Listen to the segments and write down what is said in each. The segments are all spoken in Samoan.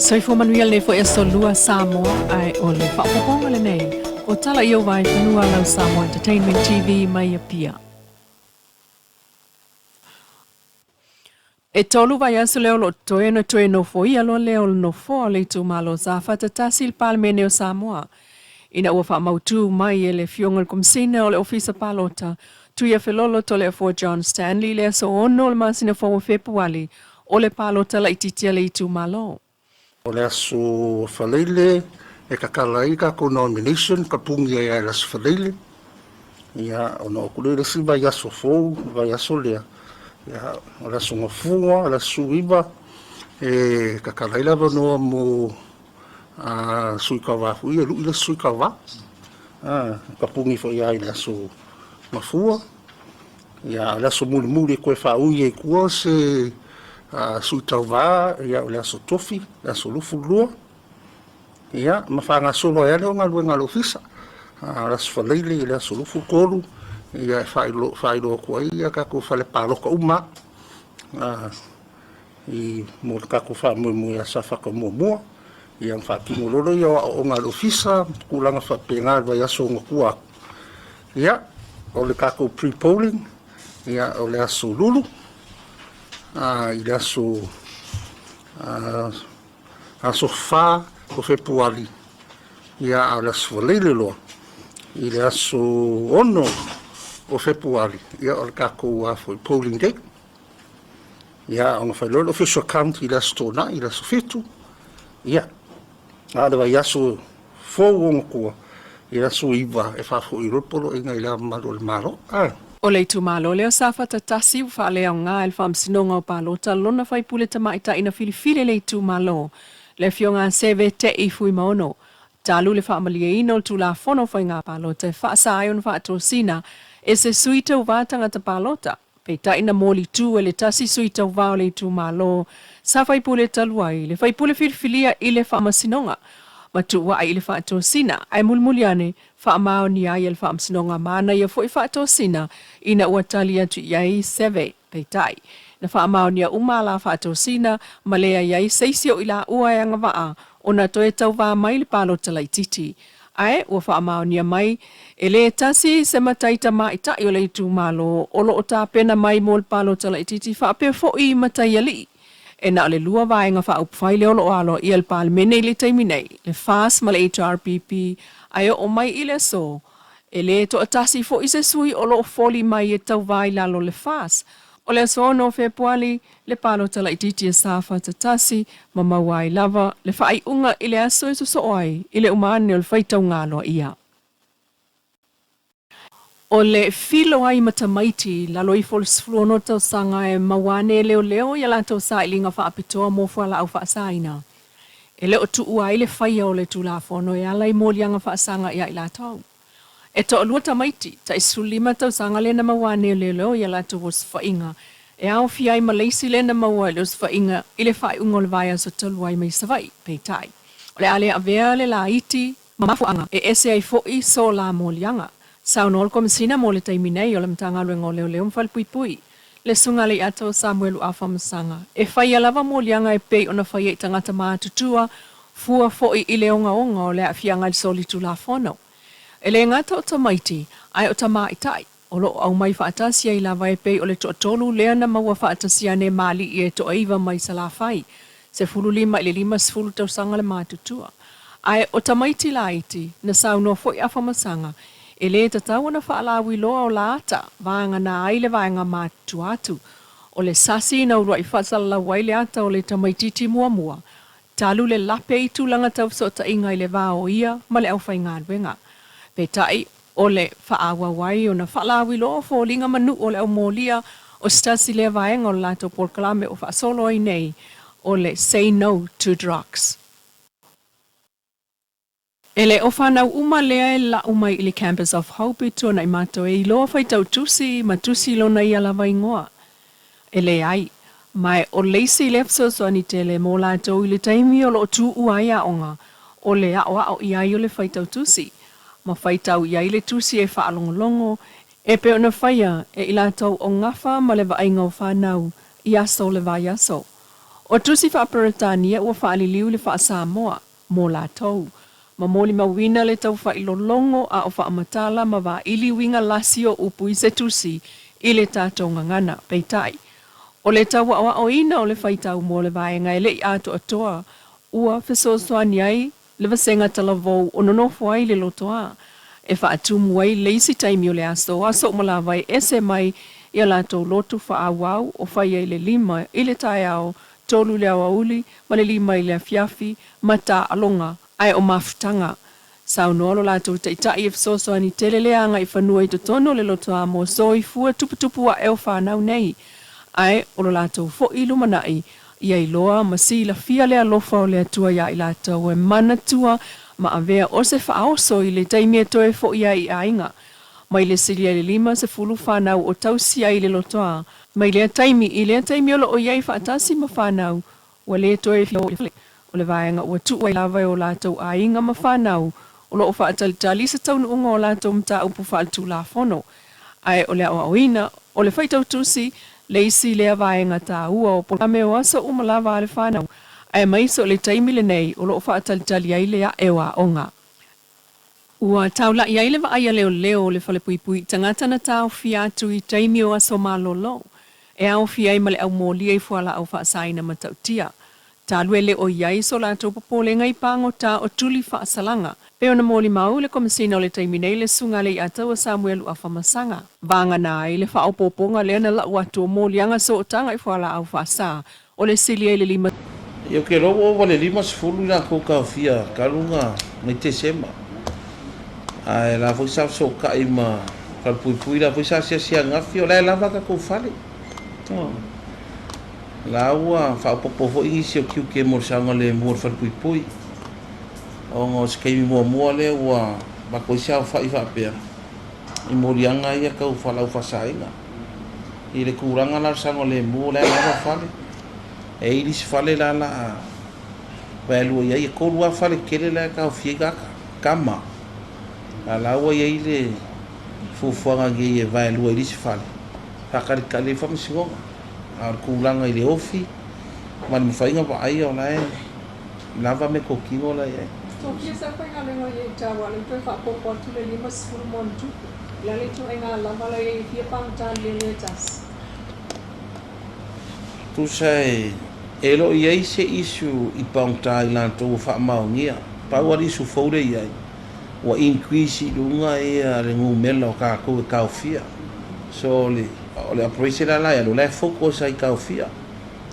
Soifua manuia lenei foi aso lua Samoa ae o le faaopoopoga lenei o tala i ou vaefanua lau Samoa Entertainment TV mai Apia. E tolu vaiaso lea o lo o totoe ona toe nofoia loa lea o le Nofoa o le itumalo Safata 1 i le Palemene o Samoa ina ua faamautu mai e le Afioga i le Komesina o le Ofisa Palota Tuiafelolo Toleafoa John Stanley i le aso 6 o le masina fou o Fepuali o le palota laitiiti a le itumalo. O le aso Faraile e tatala ai tatou nomination ka puni ai i le aso Faraile. Ia, ona oo atu lea i le isi vaiaso fou, le vaiaso lea, ia, o le aso Gafua, le aso 19, e tatala ai le avanoa mo sui tauva foi ia e lui le isi sui tauva. Ka puni foi lava i le aso Gafua. Ia, a o le aso mulimuli e toe faaui ai i tua se sui tauva, ia, o le aso Tofi, le aso 22. Ia, ma faagasolo ai lava lea o galuega a le ofisa. O le aso Faraile i le aso 23, ia, e faailoa atu ai ia tatou fale palota uma lava mo le tatou faamoemoe ia Safata 1. Ia ona faatino loa lea o aoaoga a le ofisa ma tulaga faapena i le vaiaso ona tua atu. Ia, o le tatou pre-polling, ia, o le aso Lulu, i le aso aso 4 o Fepuari, ia, a o le aso Faraile loa, i le aso 6 o Fepuari, ia, o le tatou foi polling day. Ia, ona fai loa le official count i le aso Toonai, i le aso 7, ia, a o le vaiaso fou ona tua, i le aso 9, e faafoi loa le poloaiga i Le Ao Mamalu o le Malo. O le itumalo lea o Safata 1 ua faaleaoga e le Faamasinoga o Palota lona faipule tamaitai na filifili e le itumalo, le Afioga a Seve Te'i Fuimaono, talu le faamalieina o le Tulafono o Faiga Palota e faasa ai ona faatosina e se sui tauva tagata palota. Peitai na molitu e le tasi sui tauva o le itumalo sa faipule talu ai le faipule filifilia i le faamasinoga ma tuuai i le faatosina, ae mulimuli ane faamaonia ai e le faamasinoga manaia foi faatosina ina ua tali atu i ai Seve. Peitai, na faamaonia uma ala faatosina ma leai ai se isi o i laua e agavaa ona toe tauva mai i le palota laitiiti. Ae ua faamaonia mai, e le tasi se matai tamaitai o le itumalo o lo o tapena mai mo le palota laitiiti faapea foi i mataialii. E na o le lua vaega faaupufai lea o lo o aloaia e le Palemene i le taimi nei, le FAS ma le HRPP, ae oo mai i le aso, e le toatasi foi se sui o lo o foli mai e tauva i lalo o le FAS. O le aso 6 o Fepuali, le palota laitiiti e Safata 1 ma maua ai lava le faaiuga i le aso e sosoo ai i le uma ane o le faitauga aloaia. O le filo ai ma tamaiti i lalo ifo o le 16 tausaga e maua ane e leoleo i a latou sailiga faapitoa mo fualaau faasaina. E le o tuua ai le faia o le Tulafono e ala i moliaga faasaga ia i latou. E toalua tamaiti, tai 15 tausaga lea na maua ane e leoleo i a latou osofaiga, e aofia ai ma le isi lea na maua i le osofaiga i le faaiuga o le vaiaso talu ai mai Savaii. Peitai, o le a le avea le laiti ma mafuaaga e ese ai foi so la moliaga. Saunoa le Komesina mo le taimi nei o le Matagaluega o Leoleo ma Falepuipui, le Susuga Leiato Samuelu Afamasaga, e faia lava moliaga e pei ona faia i tagata matutua, fua foi i le ogaoga o le aafiaga i le solitulafono. E le gata o tamaiti, ae o tamaitai, o lo o aumai faatasi ai lava e pei o le toatolu lea na maua faatasi ane ma alii e toaiva mai Salafai, 15 i le 50 tausaga le matutua. Ae o tamaiti laiti, na saunoa foi Afamasaga, e le tatau ona faalauiloa o la ata, vagana ai le vaega matutua atu. O le sasi na uluai faasalalau ai le ata o le tamaitiiti muamua, talu le lape i tulaga tau fesootaiga i le va o ia ma le aufaigaluega. Peitai, o le faaauau ai ona faalauiloa o foliga ma nuu o le aumolia o se tasi lea vaega o le latou polokalame o faasolo ai nei o le Say No to Drugs. E le o fanau uma lea e lau mai i le Campus of Hope i tuanai matou e iloa faitau tusi ma tusi lona ia lava igoa. E leai, ma o le isi lea fesoasoani tele mo latou i le taimi o lo o tuua ai aoga, o le aʻoaʻo i ai o le faitau tusi, ma faitau i ai le tusi e faalogologo, e pei ona faia e i latou o gafa ma le vaaiga o fanau i aso o le vaiaso. O tusi faa-Peretania ua faaliliu i le faa-Samoa mo latou, ma molimauina le taufailologo a o faamatala ma vaili uiga lasi o upu i se tusi i le tatou gagana. Peitai, o le tau aoaoina o le faitau mo le vaega e le i atoatoa, ua fesoasoani ai le vasega talavou o nonofo ai le lotoa e faatumu ai le isi taimi o le aso, aso uma lava e ese mai i a latou lotu faaauau o fai ai le 5 i le taeao, 3 i le aoauli ma le 5 i le afiafi ma taaloga ae o mafutaga. Saunoa lo latou taitai e fesoasoani tele le agaifanua i totonu o le lotoa mo soifua tuputupu ae o fanau nei, ae o lo latou foi lumanai ia iloa ma silafia le alofa o le Atua iā i latou e manatua ma avea o se faaoso i le taimi e toe fo'i ai i aiga. Mai le silia i le 50 fanau o tausi ai i le lotoa, mai lea taimi i lea taimi o lo o i ai faatasi ma fanau ua lē toe fia o i le fale. O le vaega ua tuu ai lava e o latou aiga ma fanau o lo o faatalitali se taunuuga o latou mataupu faaletulafono. Ae o le aoaoina o le faitau tusi le isi lea vaega taua o polokalame o aso uma lava a le fanau, aemaise o le taimi lenei o lo o faatalitali ai le ae o aoga. Ua taula'i ai le vaai a leoleo o le falepuipui i tagata na taofia atu i taimi o aso malolo e aofia ai ma le aumolia i fualaau faasaina matautia. Talu e le o i ai so latou popolega i pagota o tuli faasalaga. Pei ona molimau le Komesina o le taimi nei le Susuga a Leiataua Samuel Luafamasaga. Vagana ai le faaopoopoga lea na lau atu o moliaga sootaga i fualaau faasa o le silia i le 5. Ia ou te iloa ua ova i le 50 i latou taofia talu ona mai Tesema. Ae la foi sa fesootai ma Falepuipui la foi sa asiasi ananafi, o la e lava a tatou fale. La ua faaopoopo foi nisi o tiute mo le saogalemu o le Falepuipui, ona o se taimi muamua lea ua avatu ai se aofai faapea i moliaga ia tau fualaau faasaina. I le tulaga la o le saogalemu, o la e lava fale. E i ai le isi fale la la a vaelua i ai, e 3 lava fale tele la e taofia ai tagata, tama. A la ua i ai le fuafuaga nei e vaelua i le isi fale, faatalitali ai faamasinoga. A o le tulaga i le ofi ma le mafai ona vaaia o la e lava meatotino la e i ai. Tofia sa faigaluega i ai i taua lea ua toe faaopoopo atu le 50 ma ona tupu. O le a le ituaiga lava la i ai e fia pagota le leoleo e tasi? Tusa e le o i ai se issue i pagota i latou ua faamaonia. Pau lava le issue fou lea e i ai, ua increase i luga ia le numera o tatou e taofia. So o le operation la la e alu, o la e focus lava i taofia.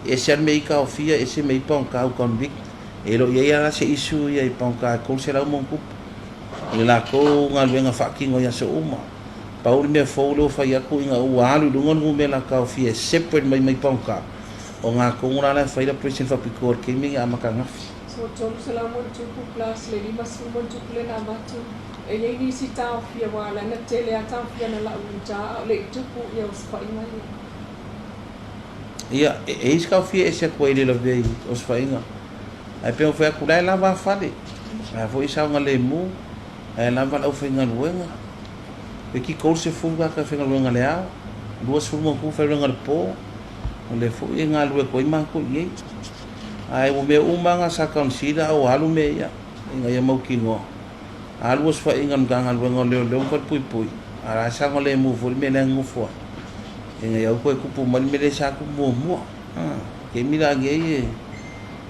E ese lava le mea i taofia, ese mea i pagota au convict. E le o i ai lava se issue ia i pagota e 300 ma ona tupu i le latou galuega faatino i aso uma. Pau le mea fou lea ua fai atu ina ua alu i luga le numera taofia e separate mai mai pagota, o gā tonu la la e fai le operation faapitoa i le taimi e amata ananafi. So 300 ma ona tupu plus le 50 ma ona tupu lea na avatu, e i ai nisi taofia aua la na tele lava taofia na lau i uta a o le i tupu ia osofaiga ia. Ia, e i ai se taofia e ese atu ai i le lavea i osofaiga, ae pei ona fai atu, la e lava a fale, la foi e saogalemu, la e lava le aufaigaluega. Toeitiiti 30 tagata e faigaluega i le ao, 20 ma ona tupu faigaluega i le po, o lea foi e galulue atu ai matou i ai. Ae ua mea uma lava na sa consider a ua alu mea ia, ina ia mautinoa. Alu osofaiga a le Matagaluega o Leoleo ma Falepuipui, a o la e saogalemu foi le mea lea e nonofo ai, ina ia aua toe tupu mai le mea lea sa tupu muamua. Taimi la nei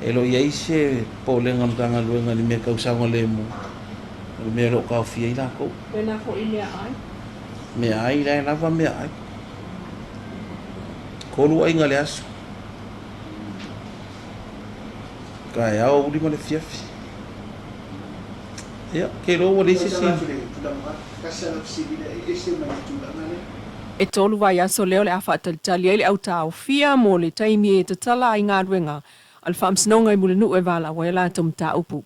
e le o i ai se popolega o le Matagaluega i le mea tau saogalemu, o le mea o lo o taofia ai latou. Pēnā foi i meaai. Meaai, la e lava meaai. 3 aiga i le aso. Taeao, aoauli ma le afiafi. Ia, ou te iloa ua leai se isi. E 3 vaiaso lea o le a faatalitali ai le au taofia mo le taimi e tatala ai galuega a le Faamasinoga i Mulinuu e valaau ai a latou mataupu.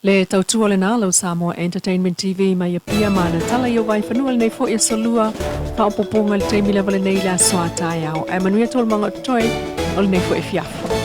Le tautua lena lau Samoa Entertainment TV mai Apia ma ana tala i ou vaefanua lenei foi aso lua faaopoopoga i le taimi lava lenei i le aso a taeao. Ae manuia taualumaga o totoe o lenei foi afiafi.